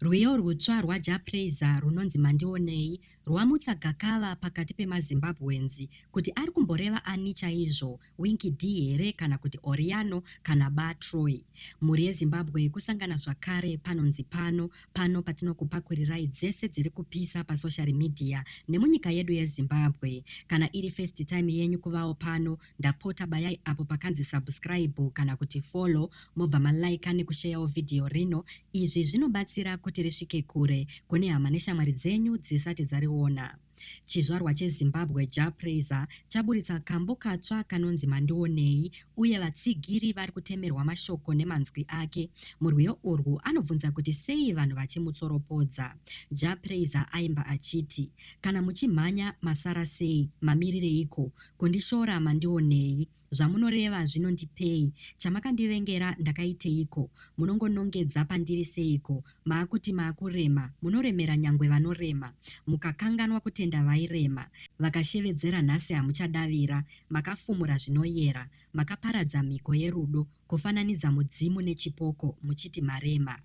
Rwiyo rwutsva rwaJah Prayzah rwunonzi Mandionei rwamutsa gakava pakati pemaZimbabweans kuti ari kumboreva ani chaizvo, Winky D here kana kuti Oriyano kana Ba Troy. Mhuri yeZimbabwe kusangana zvakare panonzi pano, pano patinokupakurirai dzese dziri kupisa pasoshari media nemunyika yedu yeZimbabwe. Kana iri first time yenyu kuvawo pano, Ndapota bayai apo pakanzi subscribe kana kuti follow mobva malaika nekusheyawo vhidhiyo rino. Izvi zvinobatsira kuti risvike kure kune hama neshamwari dzenyu dzisati dzariona. Chizvarwa cheZimbabwe Jah Prayzah chaburitsa kambo katsva kanonzi Mandionei uye vatsigiri vari kutemerwa mashoko nemanzwi ake. Murwiyo urwu anobvunza kuti sei vanhu vachimutsoropodza. Jah Prayzah aimba achiti, Kana muchimhanya masara sei, mamirireiko? Kundishora mandionei? Zvamunoreva zvinondipei? Chamakandivengera ndakaiteiko? Munongonongedza pandiri seiko? Maakuti maakurema, munoremera nyangwe vanorema. Mukakanganwa kutenda vairema. Vakashevedzera nhasi hamuchadavira. Makafumura zvinoyera. Makaparadza mhiko yerudo. Kufananidza mudzimu nechipoko muchiti marema.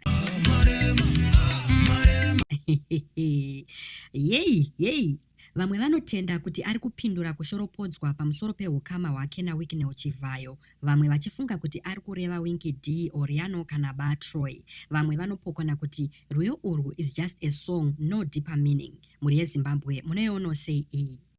Yei, yei. Vamwe vanotenda kuti ari kupindura kushoropodzwa pamusoro pehukama hwake naWicknell Chivhayo, vamwe vachifunga kuti ari kureva Winky D, Oriyano kana Ba Troy. Vamwe vanopokana kuti rwiyo urwu is just a song, no deeper meaning. Mhuri yeZimbabwe munoionawo sei iyi?